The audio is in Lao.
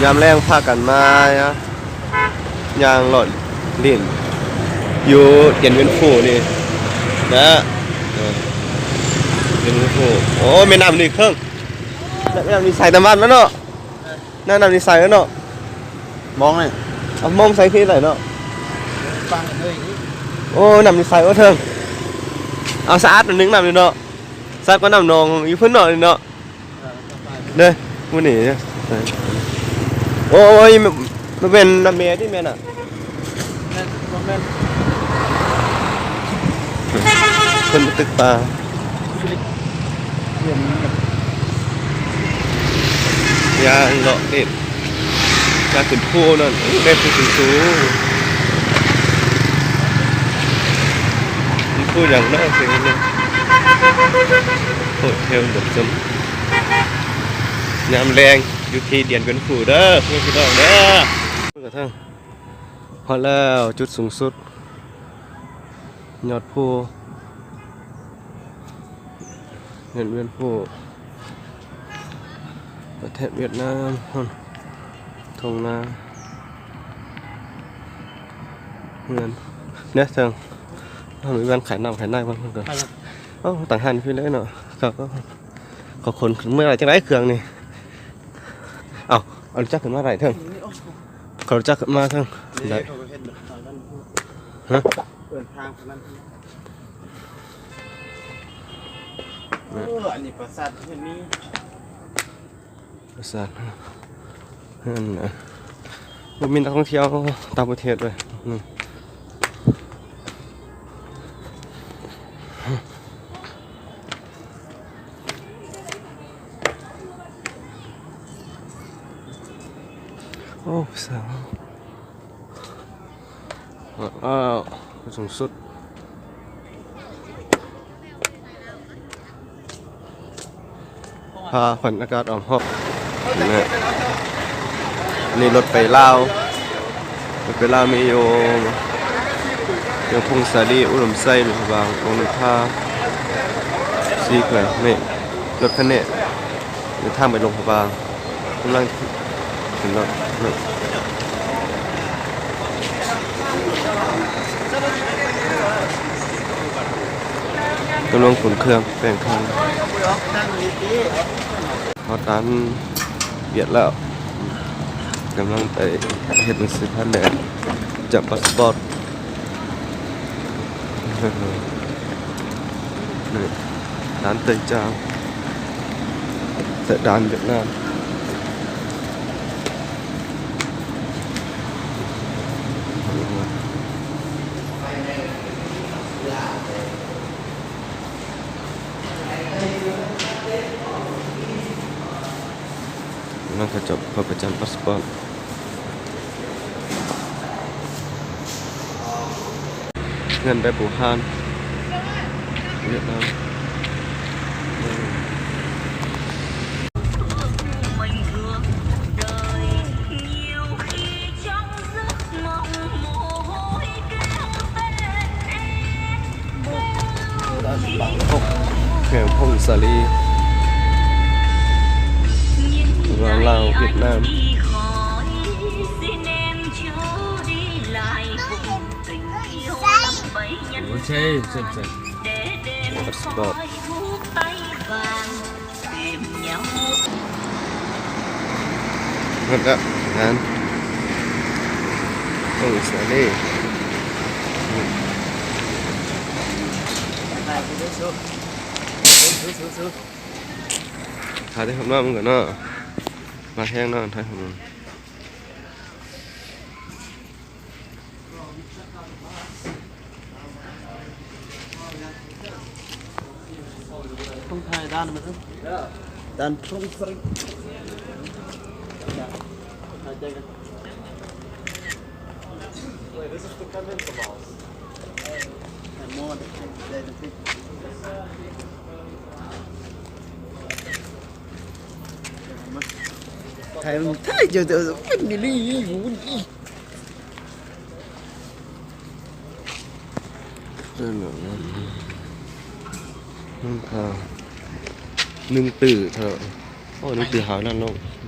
ຍາມແລງພາກັນມາຍ່າງເລາະຫຼິ້ນຢູ່ດຽນວຽນຟູນີ້ນະ ເອີ ດຽນວຽນຟູ. ໂອ້ ແມ່ນ້ຳນີ້ເຄິ່ງ ແມ່ນ້ຳນີ້ໃສຕາມບ້ານມາເນາະ. ນ້ຳນີ້ໃສເນາະ ມອງນີ້ ເອົາມອງໃສຄືໄດ້ເນາະ ໂອ້ ນ້ຳນີ້ໃສ ໂອ້ ເທິງ ເອົາສະອາດໜຶ່ງ ນ້ຳນີ້ເນາະ ສະອາດກວ່ານ້ຳໜອງຢູ່ພຸ້ນເນາະ ນີ້ເນາະ ເດ້ ມື້ນີ້ ໂອ້ຍ ມັນແມ່ນນ້ຳແມ່ຕິແມ່ນນະ. ແມ່ນ ບໍ່ແມ່ນ ເພິ່ນຕຶກປາ ຍ່າງເລາະເຫຼັ້ນ ຍ່າງຂຶ້ນພູນັ້ນ ໂອ້ ໄດ້ພູສູງໆ ມີພູຫຍັງເນາະ ເຊິ່ງເນາະ ໂຮເທວເດີ ຍາມແລງຢູ່ທີ່ດຽນກວນຟູເດີ ພີ່ນ້ອງເດີ. ຮອດແລ້ວຈຸດສູງສຸດ ຍອດພູ ເຮືອນວຽນພູ ປະເທດຫວຽດນາມ ທົ່ງນາ ເຮືອນ ເດ້ເທິງ ເຮົາມີແວ່ນຂາຍນ້ຳຂາຍໃນບໍ່? ເອົ້າ ຕັ້ງຮ້ານຢູ່ພີ້ເລີຍເນາະ ເຂົາ ເຂົາຂົນຂຶ້ນເມືອໄດ້ຈັ່ງໃດເຄື່ອງນີ້? ເອົ້າ ເອົາລົດຈັກຂຶ້ນມາໄດ້ເທິງ ເຂົາລົດຈັກມາເທິງ ນີ້ ໄດ້ ເຂົາເຫັນທາງນັ້ນ ຮະ ເອີ້ນທາງທາງນັ້ນ ເອີ ອັນນີ້ປາສາດເຮືອນນີ້ ປາສາດເຮືອນນະ ບໍ່ມີນັກທ່ອງທ່ຽວຕ່າງປະເທດເລີຍ ອືມ. ໂອ້ ສາວ ອ້າວ ສູງສຸດ ພາຂວັນອາກາດອ້ອມຮອບ ເຫັນໄໝ? ນີ້ລົດໄປລາວ ລົດໄປລາວມີຢູ່ ຢູ່ພົງສາລີ ອຸດົມໄຊ ຫຼວງພະບາງ ຫຼວງນ້ຳທາ ສີ່ແຂວງ ນີ້ລົດຄັນນີ້ ເດີນທາງໄປຫຼວງພະບາງ ກຳລັງຂຶ້ນລົດ ກຳລັງຂົນເຄື່ອງແປງທາງ ຮອດດ່ານຫວຽດແລ້ວ ກຳລັງໄປເຮັດໜັງສືຜ່ານແດນ ຈັບພາສປອດ ນີ້ ດ່ານເຕີຍຈາງ ແລະ ດ່ານຫວຽດນາມ ນັ້ນເຂົາເຈົ້າ ເຂົາໄປຈັບພາສປອດ ເຮືອນໄປບູຮານ ຫວຽດນາມ. ແຂວງຜົ້ງສາລີ ລາວ ຫວຽດນາມ. ໂອເຄ ເຊັນ ເຊັນ ພາສປອດ ເໝິດແລ້ວ ງານ ໂອ້ ສາລີ ຖ່າຍໄດ້ຮັບນ້ອງມັນກ່ອນເນາະ ມາແຮງເນາະ ຖ່າຍຮັບນ້ອງ. ຕ້ອງຖ່າຍດ້ານມັນເນາະ ດ້ານໂປຣງໃສ ຖ່າຍໃຈກັນ ຖ່າຍ ຖ່າຍເຈົ້າ ເຈົ້າເປັນອີ່ຫຼີຢູ່ນີ້. ໜຶ່ງຕື້ເທົ່າ ໂອ້ ໜຶ່ງຕື້ຫາລ້ານໂລ.